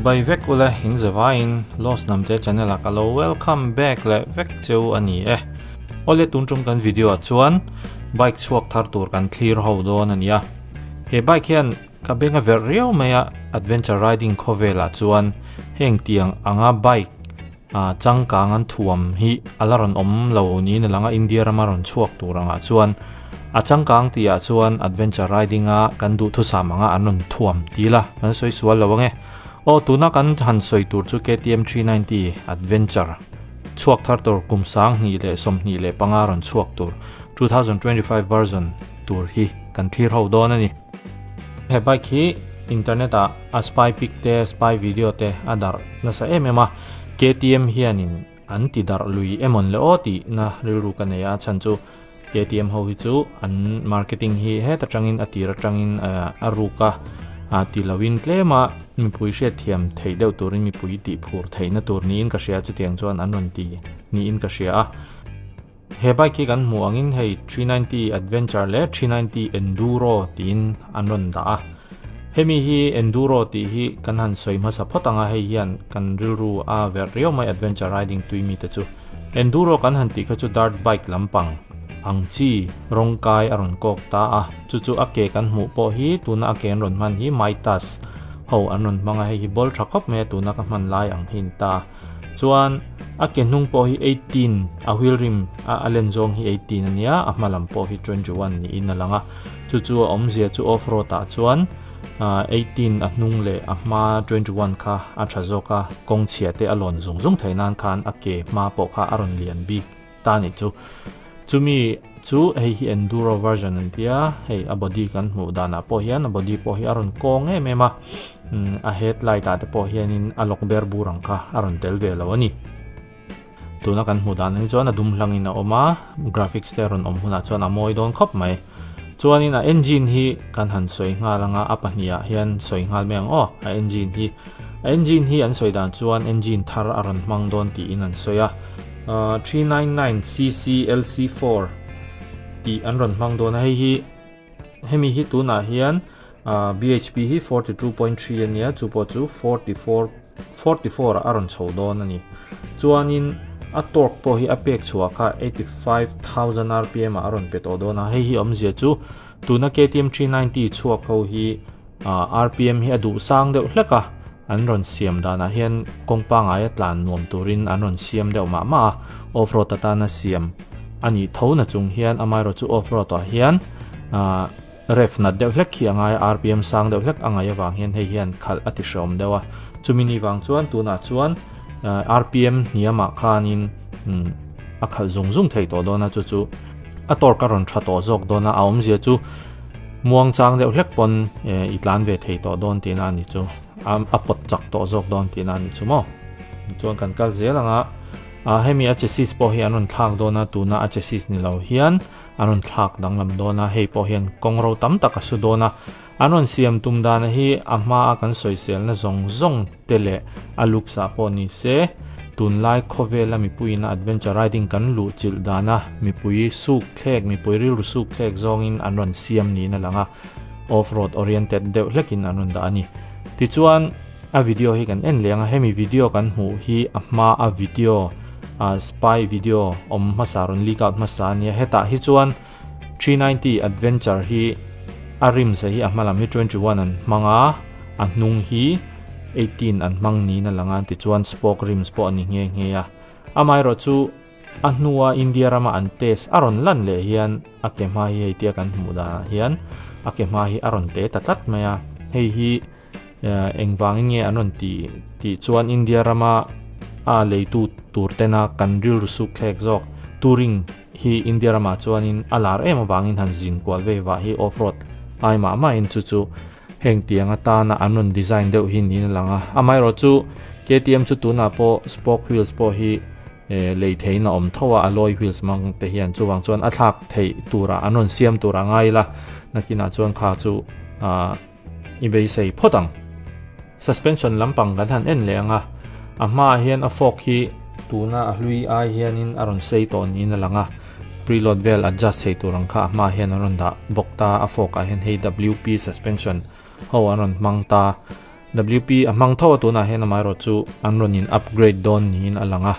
Chibai vek ule in zavaiin Lost Namte channel ah ka lo welcome back leh vek cheu a ni e. Awle tun tum kan video ah chuan bike chhuak thar tur kan thlir ho dawn a nia. He bike hian ka beng a verh riau mai a, adventure riding khawvel ah chuan heng tiang anga bike ah changkang an thuam hi a la rawn awm lo niin a lang a, India rama rawn chhuak tur angah chuan a changkang tihah chuan adventure riding a kan duhthusam anga an rawn thuam ti ila kan sawi sual lo ange. Aw tuna kan han sawi tur chu KTM 390 Adventure chhuak thar tur kum 2025 rawn chhuak tur 2025 version tur hi kan thlir ho dawn a ni. He bike hi internet ah a spy pic te spy video te a darh nasa em em a, KTM hianin an ti darh lui emawn le aw tih na rilru ka nei a, a chhan chu KTM ho hi chu an marketing hi het atangin a tir atangin a ruk a, a ti loin tlem a mipui hriatthiam theih deuh turin mipui tih phur theihna tur niin ka hria chutiang chuan an rawn ti niin ka hria a. He bike hi kan hmuh angin hei 390 Adventure leh 390 Enduro tiin an rawn dah a. Hemi hi Enduro tih hi kan han sawi hmasa phawt ang a, hei hian kan rilru a verh riau mai adventure riding tui mite chu. Enduro kan han tih kha chu dirt bike lampang ang chi rawng kai a rawn kawk ta a, chu chu a ke kan hmuh pawh hi tuna a ke an rawn hman hi Mitas ho an rawn hmang a, hei hi bawl tha khawp mai a tuna ka hman lai ang hi a ni ta. Chuan a ke hnung pawh hi 18 a wheel rim a a len zawng hi 18 a nia a hma lam pawh hi 21 niin a lang a chu chu a awmzia chu off road ah chuan ah 18 a hnung leh a hma 21 kha a tha zawk a kawng chhia te a lawn zung zung theih nan khan a ke hma pawh kha a rawn lian bik ta a nih chu. Chumi chu hei hi enduro version an tia hei a body kan hmuh danah pawh hian a body pawh hi a rawn kawng em em a umm a headlight ah te pawh hianin a lawk ber bur ang kha a rawn tel ve lo a ni. Tuna kan hmuh dan hi chuan a dum hlangin a awm a graphics te a rawn awm hunah chuan a mawi dawn khawp mai. Chuanin a engine hi kan han sawi nghal anga a pahnih ah hian sawi nghal mai ang aw a engine hi a engine hi an sawi dan chuan engine thar a rawn hmang dawn tiin an sawi a. 399 cc LC4 tih an rawn hmang dawn a hei hi hemi hi tunah hian BHP hi 42.3 a nia chu pawh chu 44 44 a rawn chho dawn a ni chuanin a torque pawh hi a pek chhuah kha 85000 rpm ah a rawn pe tawh dawn a hei hi awmzia chu tuna KTM 390 chhuak ho hi Rpm hi a duh sang deuh hlek a, an rawn siam danah hian kawng pangngaia tlan nuam turin an rawn siam deuh mah mah a, off road atana siam a nih tho na chung hian amaherawh chu off road ah hian rev nat deuh hlek khi a ngai a, rpm sang deuh hlek a ngaih avang hian hei hian khalh a ti hreawm deuh a, chumi ni vang chuan tunah chuan rpm hniamah khanin a khalh zung zung thei tawh dawn a, chu chu a torque a rawn tha tawh zawk dawn a, a awmzia chu. Muang chang deuh hlek pawn i tlan ve thei tawh dawn tihna a ni chu. A pawt chak tawh zawk dawn tihna a ni chu maw. Chuan kan kal zel ang a, hemi a chassis pawh hi an rawn thlak dawn a, tuna a chassis ni lo hian an rawn thlak danglam dawn a, hei pawh hian kawng ro tam tak a su dawn a. An rawn siam tum dana hi a hmaa kan sawiselna zawng zawng te leh a looks ah pawh ni se, tunlai khawvela mipuiin a adventure riding kan luh chilh dana mipui suk thlek, mipui rilru suk thlek zawngin an rawn siam niin a lang a, off road oriented deuh hlekin an rawn dah a ni. Tichuan a video hi kan en leh ang a, hemi video kan hmuh hi a hma a video ah spy video awm hmasa rawn leak out hmasa a nia, hetah hi chuan 390 adventure hi a rims hi a hma lam hi 21 an hmang a a hnung hi 18 an hmang niin a lang a tichuan spoke rims pawh a ni nghe nghe a amaherawh chu a hnua India rama an test a rawn lan leh hian a ke hma hi hei tia kan hmuh danah hian a ke hma hi a rawn te ta tlat mai a hei hi Engvangin nge an rawn tih tih chuan India rama a leitu tur tena kan rilru suk thlek zawk touring hi India ramah chuanin a lar em avangin han zin kual vei vah hi off road ai mah mahin chu chu heng tiang atana an rawn design deuh hi niin a lang a. Amaherawh chu KTM chu tunah pawh spoke wheels pawh hi lei theihin a awm tho a, alloy wheels mang te hian chuvang chuan a thlak theih turah an rawn siam tur a ngai la nakinah chuan kha chu ah I beisei phawt ang. Suspension lampang kan han en leh ang a, a hmaah hian a fork hi tuna a hlui ai hianin a rawn sei tawh niin a lang a, preload vel adjust thei tur ang kha a hmaah hian an rawn dah bawk ta, a fork ah hian hei WP suspension ho an rawn hmang ta. WP a hmang tho a tunah hian amaherawhchu an rawn in upgrade dawn niin a lang a,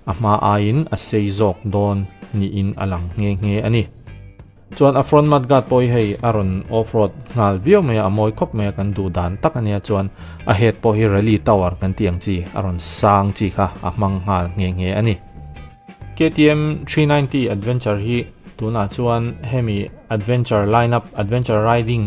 a hma aiin a sei zawk dawn niin a lang nghe nghe a ni. Chuan a front mudguard pawh hi hei a rawn off road nghal viau mai a, a mawi khawp mai a kan duh dan tak a nia chuan a head pawh hi rally tower kan tih ang chi a rawn sang chi kha a hmang nghal nghe nghe a ni. KTM 390 Adventure hi tunah chuan hemi adventure lineup adventure riding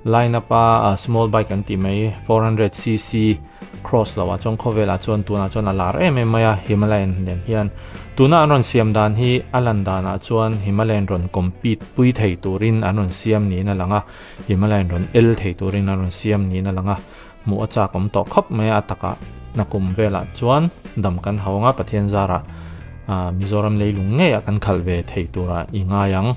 lineup a small bike an tih mai 400cc cross lo ah chuan khawvelah chuan tunah chuan a lar em em mai a Himalayan nen hian tuna an rawn siam dan hi a lan danah chuan Himalayan rawn compete pui thei turin an rawn siam niin a lang a Himalayan rawn el thei turin an rawn siam niin a lang a hmuh a chak awm tawh khawp mai a a takah nakum velah chuan dam kan hau anga Pathian zarah ah Mizoram leilung ngeiah kan khalh ve thei turah i ngai ang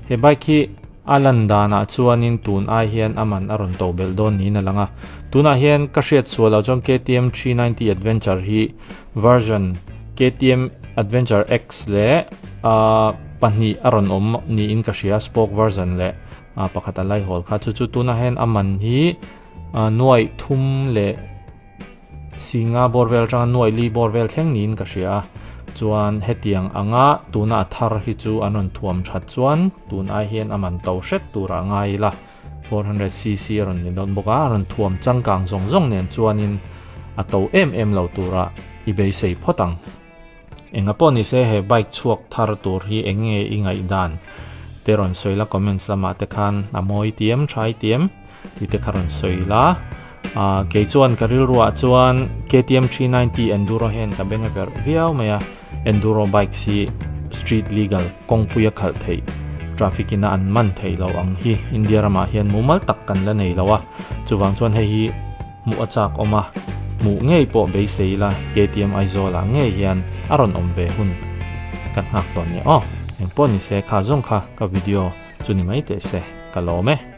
he bike hi A lan danah chuanin tun ai hian a man a rawn to belh dawn niin a lang a. Tunah hian ka hriat sual loh chuan KTM 390 Adventure hi version KTM Adventure X leh ahh pahnih a rawn awm niin ka hria spoke version leh ah pakhat a laihawl kha. Chu chu tunah hian a man hi ah nuaih thum leh Singa bawr vel atanga nuaih li bawr vel thleng niin ka hria a, chuan hetiang anga tuna a thar hi chu an rawn thuam that chuan tun ai hian a man to hret turah ngai ila 400cc a rawn ni dawn bawk a, a rawn thuam changkang zawng zawng nen chuanin a to em em lo turah i beisei phawt ang. Enga pawh ni se he bike chhuak thar tur hi eng nge i ngaihdan te rawn sawi la comments lamah te khan a mawi tiam tha i tiam tih te kha rawn sawi la ah kei chuan ka rilruah chuan KTM 390 Enduro hian ka beng a verh viau mai a Enduro bikes hi street legal kawngpui a khalh theih traffic in a an man theih loh ang hi India ramah hian mumal tak kan la nei lo a chuvang chuan hei hi Hmuh a chak awm a, hmuh ngei pawh beisei ila KTM Aizawl ah ngei hian a rawn awm ve hun ka nghak tawh nia aw. Engpawh nise kha zawng kha ka video chu ni mai teh se, ka lawm e.